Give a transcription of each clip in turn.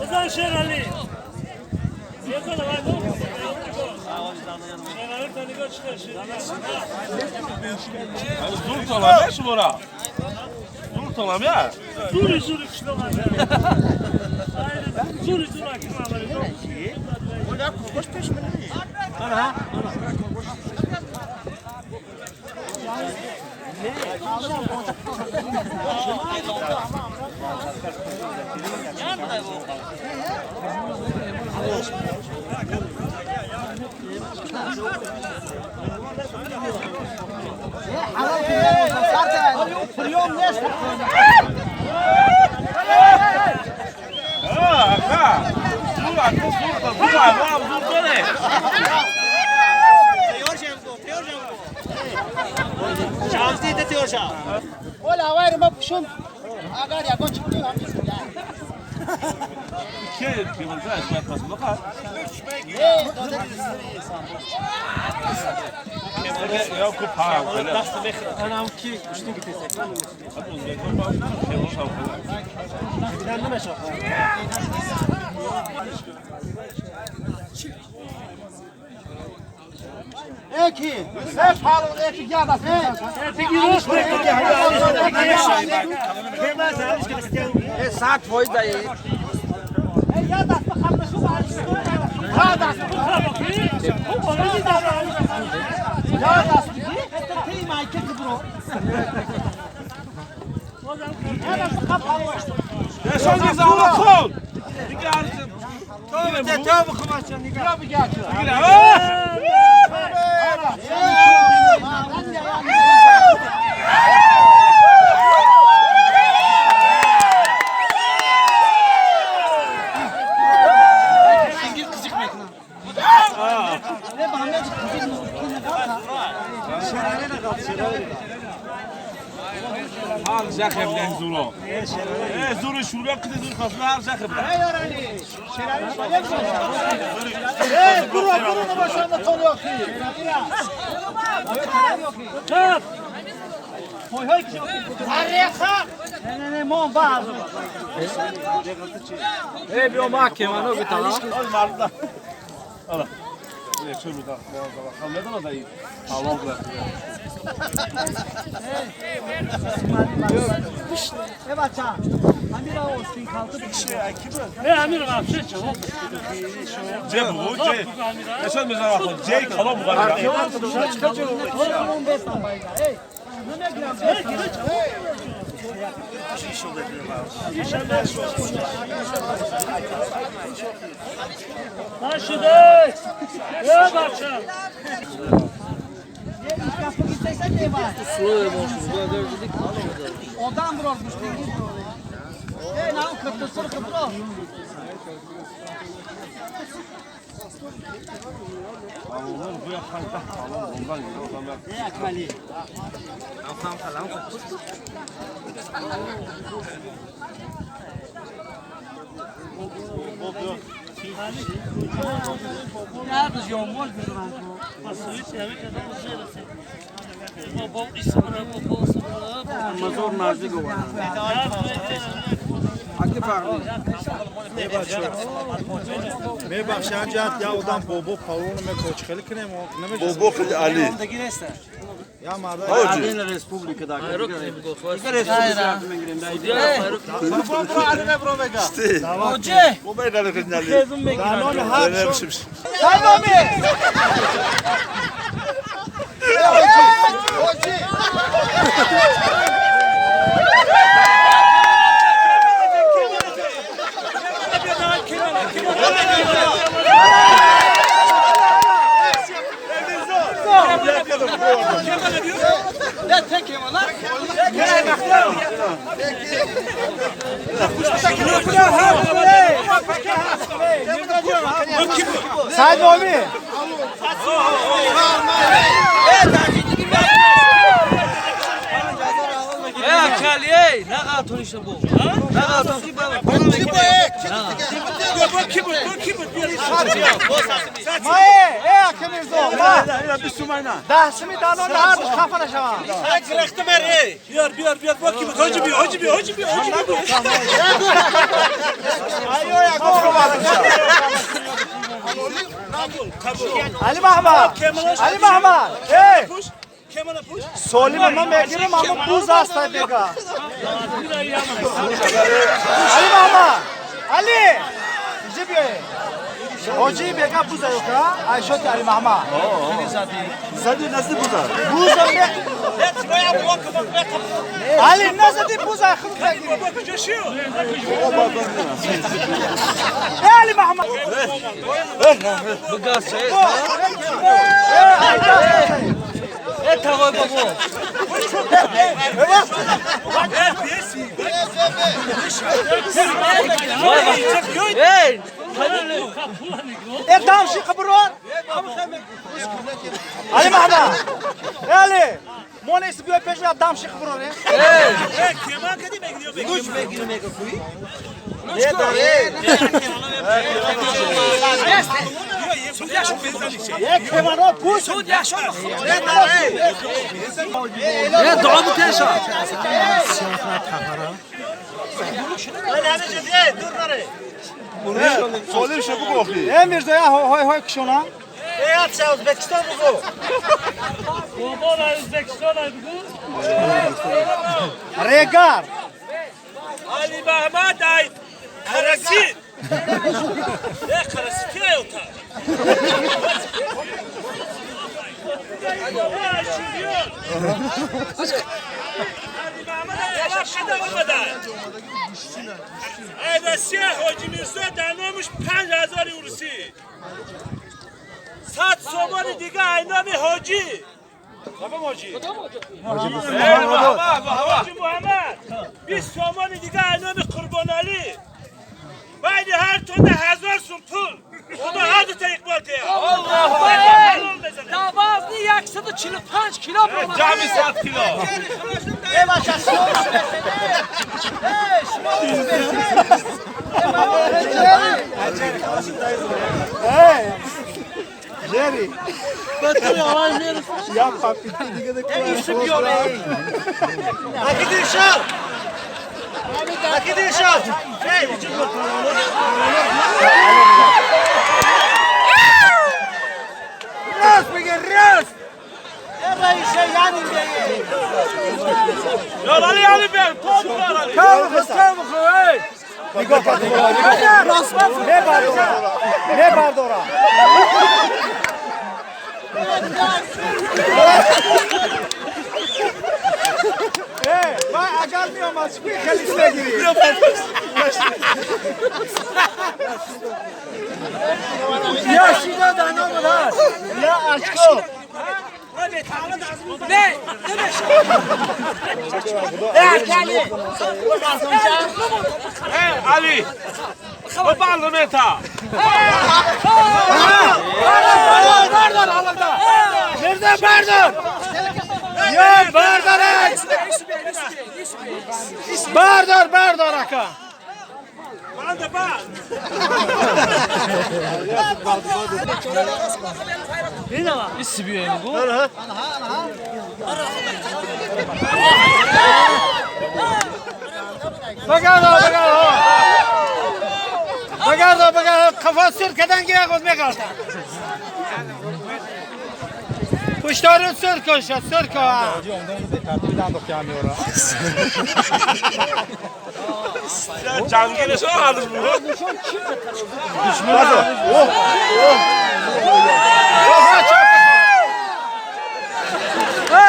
بزن شیرالی. زور طالمه شما زور طالمه زوری زوری کشلومه زوری زوری کشلومه خوش پیش منی Бобо худи Али. Ali Mahmad! Ali Mahmad! Ey! Solim ma megirim ama buz hasta bega. Ali Mahmad! Ali! İci biye. Hoci bega buz yok ha? Ayşot Ali Mahmad. Zadi nasıl buza? Buz me. Ali nasıl di buz ay khud megirim. Ali Mahmad. Ali Mahmad. Ali. Monesi biyo peş adam şık bro ne? Solim şe bu kofi. E Mirza ya hoy hoy kişona. Regar. Ali Mahmad ay karasi. Ne karasi ki ayota. Ali Mahmad ay kadar olmadan. Ay Hacı Mirza danamış 5000 eurusi. 100 somoni دیگه اینامی حاجی. Tamam hacı. حاجی محمد 20 somoni دیگه اینامی قربان علی. بعد هر تونه 1000 سوم پول. خدا هر دو تا اقبال که. الله Davazlı 145 kilo bro. Cami 100 kilo. Jerry. Ya papi diga de Ya Ali Ali ben. Toplar Ali. Ne bardora? Ne bardora? Ey, vay agal mi olmaz? Bir helisine giriyor. Ya şida da ne olur? Ya aşko. Ne? Hey Ali. Bu parlamenta. Nerede bardor? Ya bardor. Bardor bardor aka. Ben de bak. Bagardo bagardo. Bagardo bagardo kafa sirkeden giye koz megarda. Kuşların sirko şu sirko. Cangiri şu alır bunu.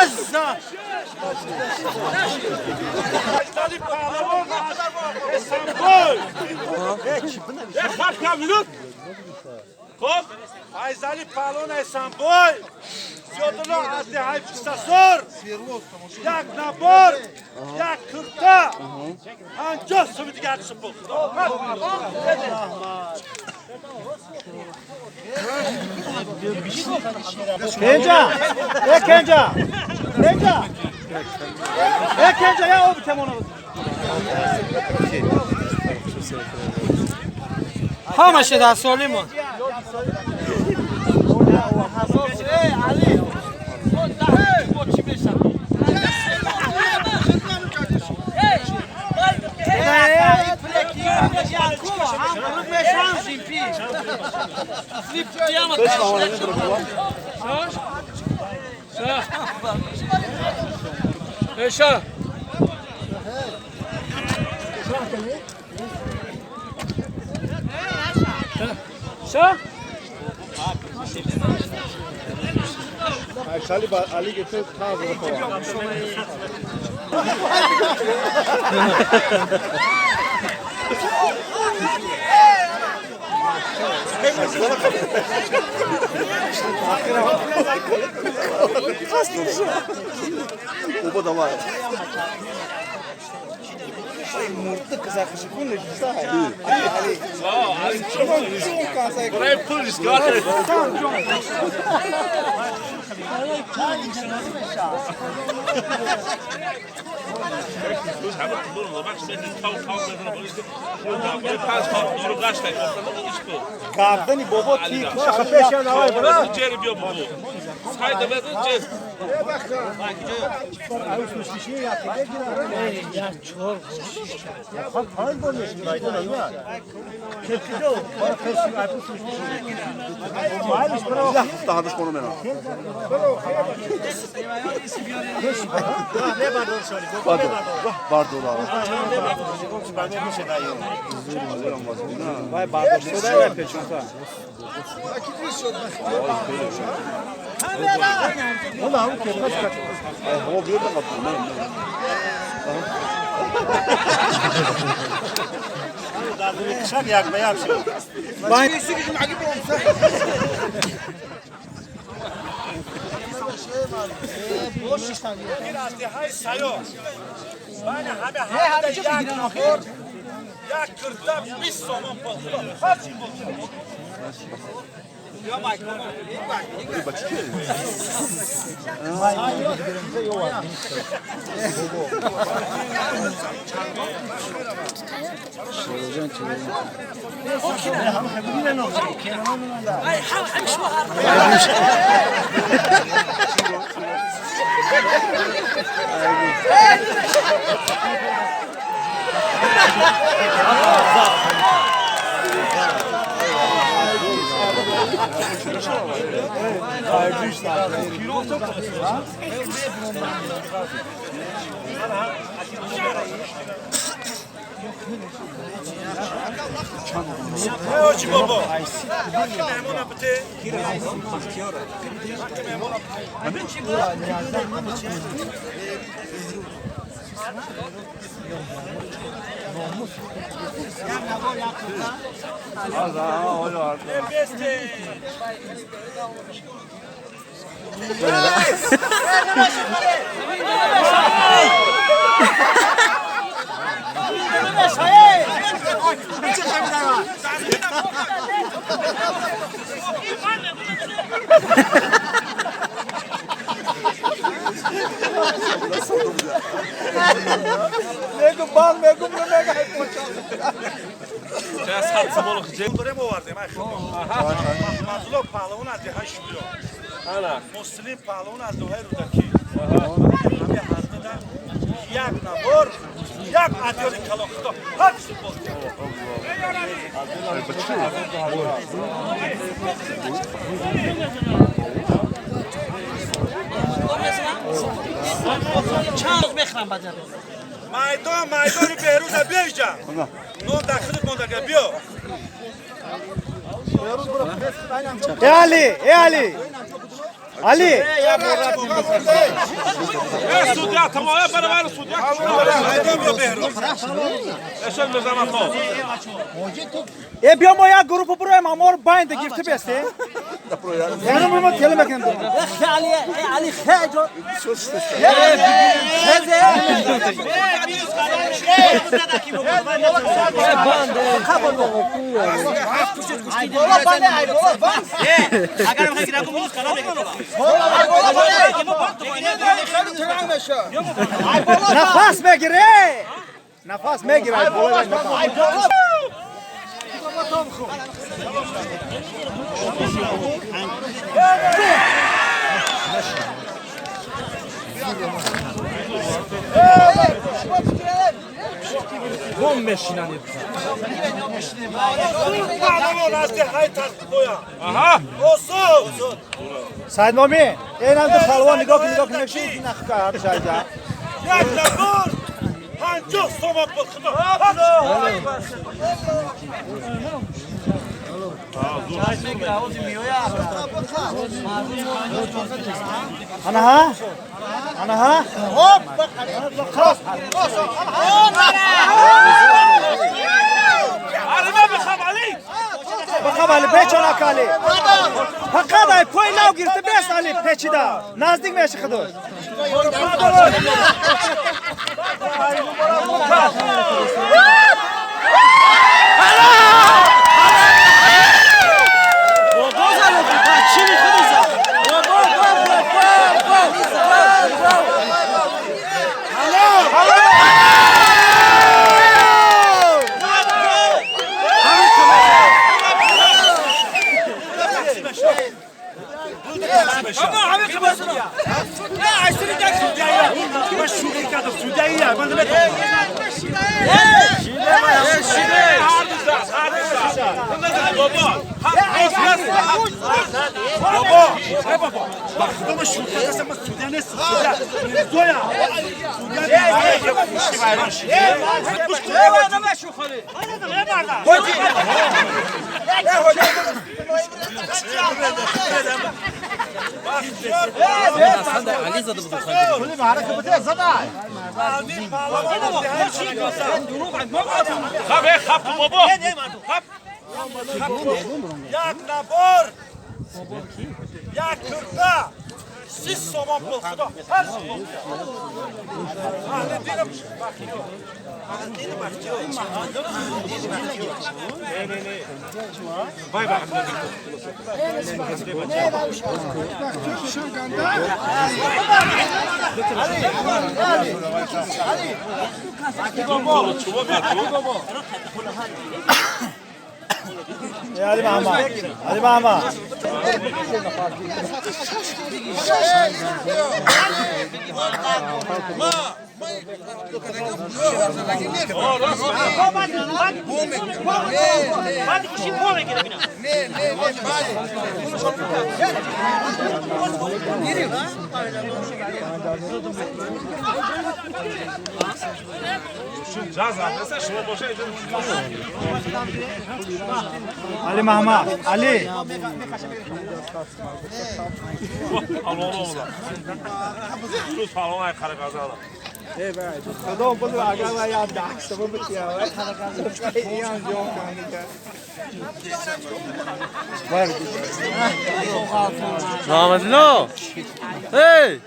Azza. خب فیضعلی پهلوان استانبول 39 از 8 یک نبار یک کرتا 50 سوم دیگه بود. Kenca! E Kenca! Kenca! E Kenca ya o bitem onu. Ҳамаша дар солимон. Eşa. Şa. Ali getir taze koy. Oba da var. Гардани бобо тик пеша давай брат. مسلم پهلوان از دوهای رودکی همه هر دادن یک نبار یک ادیان کلان خدا هر چیز بود. چند روز میخرم بجا میدان میدان بهروز بیا اینجا نون در خودت مونده بیا. ای علی ای علی علی ای بیا ما یک گروه برویم امار بایند گیفت بیسته یعنی ما تله مکنیم. علی علی خیلی نفس میگیره نفس میگیره. سعید مامی این هم تو پهلوان نگاه کن نگاه کن نکشی نخ هر شایجا یک نفر 50 سوم پول خدا انا ها انا ها هوب خلاص بخواب علی پیچونا کالی فقط ای پای ناو گرفته بس علی پیچیده نزدیک میشه خودش یک نفر یک کرده 30 سوم پول خدا هر علی محمد علی محمد علی محمد علی خدا بزرگ اگر یاد دست بودی محمد نو هی